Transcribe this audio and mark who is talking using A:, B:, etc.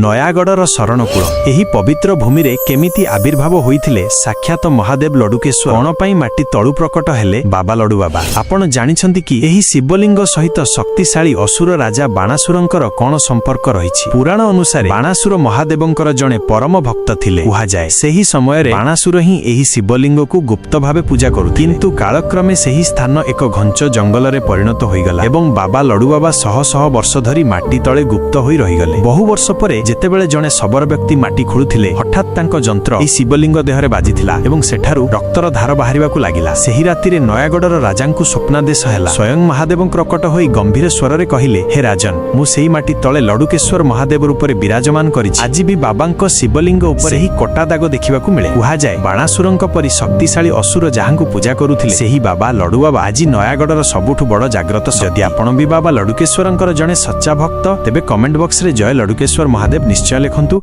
A: ନୟାଗଡ଼ର ଶରଣକୂଳ। ଏହି ପବିତ୍ର ଭୂମିରେ କେମିତି ଆବିର୍ଭାବ ହୋଇଥିଲେ ସାକ୍ଷାତ ମହାଦେବ ଲଡୁକେଶ୍ୱର? କଣ ପାଇଁ ମାଟି ତଳୁ ପ୍ରକଟ ହେଲେ ବାବା ଲଡୁବାବା? ଆପଣ ଜାଣିଛନ୍ତି କି ଏହି ଶିବଲିଙ୍ଗ ସହିତ ଶକ୍ତିଶାଳୀ ଅସୁର ରାଜା ବାଣାସୁରଙ୍କର କଣ ସମ୍ପର୍କ ରହିଛି? ପୁରାଣ ଅନୁସାରେ ବାଣାସୁର ମହାଦେବଙ୍କର ଜଣେ ପରମ ଭକ୍ତ ଥିଲେ। କୁହାଯାଏ, ସେହି ସମୟରେ ବାଣାସୁର ହିଁ ଏହି ଶିବଲିଙ୍ଗକୁ ଗୁପ୍ତ ଭାବେ ପୂଜା କରୁଥିଲେ। କିନ୍ତୁ କାଳକ୍ରମେ ସେହି ସ୍ଥାନ ଏକ ଘଞ୍ଚ ଜଙ୍ଗଲରେ ପରିଣତ ହୋଇଗଲା ଏବଂ ବାବା ଲଡୁବାବା ଶହ ଶହ ବର୍ଷ ଧରି ମାଟି ତଳେ ଗୁପ୍ତ ହୋଇ ରହିଗଲେ। ବହୁ ବର୍ଷ ପରେ ଯେତେବେଳେ ଜଣେ ଶବର ବ୍ୟକ୍ତି ମାଟି ଖୋଳୁଥିଲେ, ହଠାତ୍ ତାଙ୍କ ଯନ୍ତ୍ର ଏହି ଶିବଲିଙ୍ଗ ଦେହରେ ବାଜିଥିଲା ଏବଂ ସେଠାରୁ ରକ୍ତର ଧାର ବାହାରିବାକୁ ଲାଗିଲା। ସେହି ରାତିରେ ନୟାଗଡ଼ର ରାଜାଙ୍କୁ ସ୍ୱପ୍ନାଦେଶ ହେଲା। ସ୍ୱୟଂ ମହାଦେବ ପ୍ରକଟ ହୋଇ ଗମ୍ଭୀର ସ୍ୱରରେ କହିଲେ, "ହେ ରାଜନ, ମୁଁ ସେଇ ମାଟି ତଳେ ଲଡୁକେଶ୍ୱର ମହାଦେବ ରୂପରେ ବିରାଜମାନ କରିଛି।" ଆଜି ବି ବାବାଙ୍କ ଶିବଲିଙ୍ଗ ଉପରେ ସେହି କଟା ଦାଗ ଦେଖିବାକୁ ମିଳେ। କୁହାଯାଏ, ବାଣାସୁରଙ୍କ ପରି ଶକ୍ତିଶାଳୀ ଅସୁର ଯାହାଙ୍କୁ ପୂଜା କରୁଥିଲେ, ସେହି ବାବା ଲଡୁବାବା ଆଜି ନୟାଗଡ଼ର ସବୁଠୁ ବଡ଼ ଜାଗ୍ରତ। ଯଦି ଆପଣ ବି ବାବା ଲଡୁକେଶ୍ୱରଙ୍କର ଜଣେ ସଚ୍ଚା ଭକ୍ତ, ତେବେ କମେଣ୍ଟ ବକ୍ସରେ ଜୟ ଲଡୁକେଶ୍ୱର ମହାଦେବ ନିଶ୍ଚୟ ଲେଖନ୍ତୁ।